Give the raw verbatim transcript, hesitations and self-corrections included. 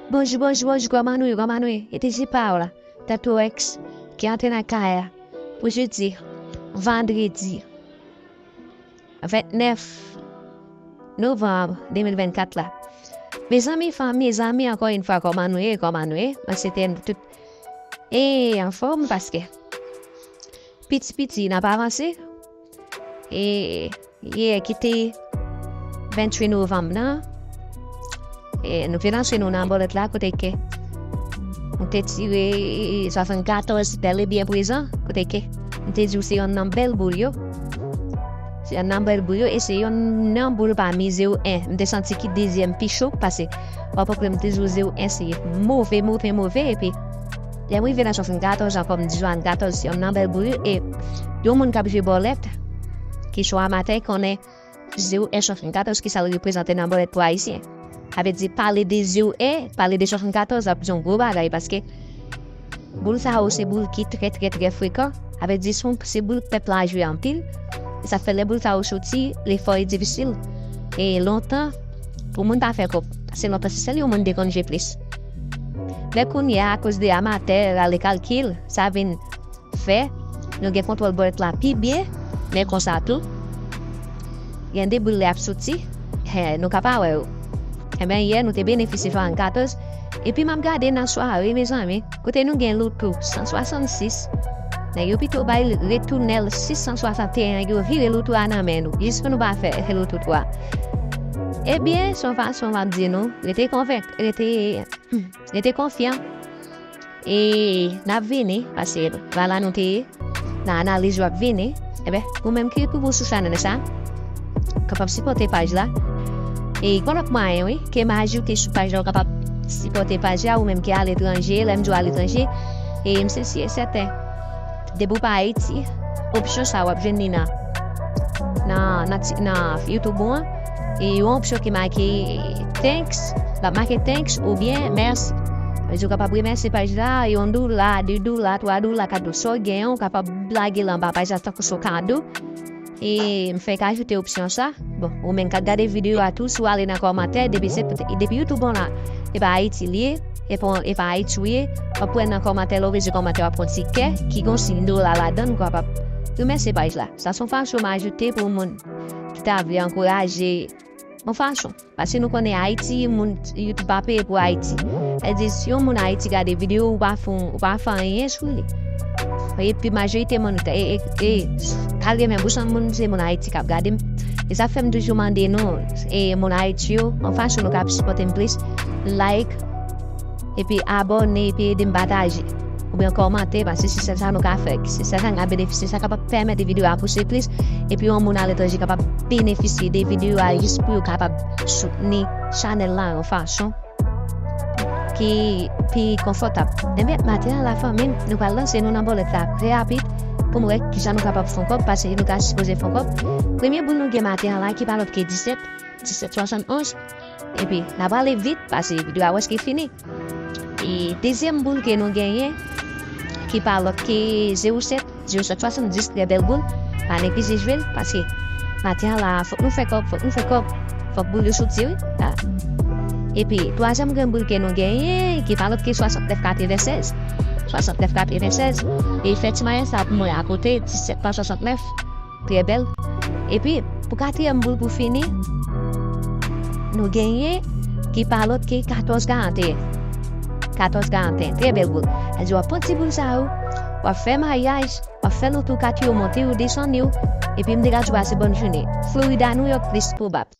Bonjou, bonjou, bonjou, kòman nou ye, kòman nou ye? E te se pa w la, Tatoex, ki antre nan kay la pou jodi, vandredi vennèf novanm de mil vennkat la. Mezanmi, fanmi, zanmi, ankò yon fwa, kòman nou ye, kòman nou ye? Mwen swete nou tout e anfòm paske piti piti n ap avanse. E yè ki te venntuit novanm nan, e nou te lanse nou nan bòlèt la kote ke nou te tire swasannkatòz bèl e byen prezan, kote ke m te di w se yonn nan bèl boul yo. Se yonn nan bèl boul yo, e se yonn nan boul pami zewo en. M te santi ki dezyèm pi cho, paske w ap konprann m te di w zewo en se move, move, move, epi lè m rive nan swasannkatòz ankò, m di swasannkatòz se yonn nan bèl boul yo, e yon moun k ap jwe bòlèt, ki se yon amatè, konnen zewo en swasannkatòz, ki sa l reprezante nan bòlèt pou Ayisyen. Sa vle di, pale de zewo en, pale de swasannkatòz, ap di yon gwo bagay, paske boul sa yo se boul ki trè, trè, trè frekan. Sa vle di, se yon, se boul pèp la jwe anpil. E sa fè lè boul sa yo soti, lefò e difisil. E lontan, pou moun ta fè kòb. Se lontan, se sèl yon moun te konn jwe plis. Men kounye a, akoz de amatè, rale kalkil, sa vin fè nou gen kontwòl bòlèt la pi byen, men konsa tou, gen de boul lè ap soti, hè, nou ka pa wè yo. Enben, yè, nou te benefisye swasannkatòz, epi m ap gade nan sware, mezanmi, kote nou gen loto san swasannsis, nèg yo pito bay retounen l sis san swasanteyen, yo vire loto a nan men nou, jis pou nou pa fè loto twa. Ebyen, se yon fason m ap di nou, rete konvenk, rete, rete konfyan. E n ap vini, paske pa la nou te ye, nan analiz yo ap vini. Enben, ou menm ki nouvo sou chanèl sa, kapab sipòte paj la. E gen lòt mwayen, wi, ke m ajoute sou paj la, ou kapab sipòte paj la, ou menm ki aletranje, lè m di w aletranje, e m se si e sèten. Depi w pa Ayiti, opsyon sa w ap jwenn li nan, nan, nan, ti- nan YouTube ou an. E yon opsyon ki make thanks, l ap make thanks oubyen mèsi. Sa vle di w kapab remèsye paj la, yon dola, de dola, twa dola, kat dola, sa w genyen, ou kapab lage l anba paj la tankou se yon kado. E m fèk ajoute opsyon sa. Bon, ou menm k ap gade videyo a tou, si w ale nan kòmantè, depi se, depi YouTube an la, e pa Ayiti li ye, e pa, e pa Ayiti ou ye, w ap wè nan kòmantè, lè w veze kòmantè, w ap wè yon ti kè ki gon siy dola ladan l, ou kapab remèsye paj la. Sa se yon fason m ajoute pou moun ki ta vle ankouraje yon fason. Paske nou konnen Ayiti, moun, YouTube pa peye pou Ayiti. Sa vle di, si yon moun Ayiti gade videyo, ou pa fè, ou pa fè anyen sou li. Epi majorite moun, e, e, e, katreven pousan moun, se moun Ayiti k ap gade m. E sa fè m toujou mande nou, e, moun Ayiti yo, yon fason nou ka sipòte m plis, like, epi abòne, epi ede m pataje. Oubyen kòmante, paske se sèl sa nou ka fè. Se sèl sa n ka benefisye, sa kapab pèmèt videyo a pouse plis, epi yon moun aletranje kapab benefisye de videyo a jis pou yo kapab soutni chanèl la yon fason ki pi konfòtab. Enben, maten an la, fanmi m, nou pral lanse nou nan bòlèt la trè rapid pou m wè kijan nou kapab fè yon kòb, paske nou ka sipoze fè yon kòb. Premye boul nou gen maten an la ki pa lòt ke disèt, disèt swasannonz. Epi, n ap ale vit, paske videyo a prèske fini. E dezyèm boul ke nou genyen, ki pa lòt ke zewo sèt, zewo sèt swasanndis, trè bèl boul. Pa neglije jwe l, paske maten an la, fòk nou fè kòb, fòk nou fè kòb. Fòk boul yo soti, wi. A. Epi, twazyèm grenn boul ke nou genyen, ki pa lòt ke swasantnèf katrevennsèz. Swasantnèf katrevennsèz. E fè ti mayaj sa pou mwen akote, disèt pa swasantnèf. Trè bèl. Epi, pou katriyèm boul pou fini, nou genyen ki pa lòt ke katòz karanteyen. Katòz karanteyen, trè bèl boul. Sa vle di w ap pran ti boul sa yo, w ap fè mayaj, w ap fè loto kat yo, monte yo, desann yo, epi m te ka di w pase bòn jounen. Florida, New York, plis pwobab.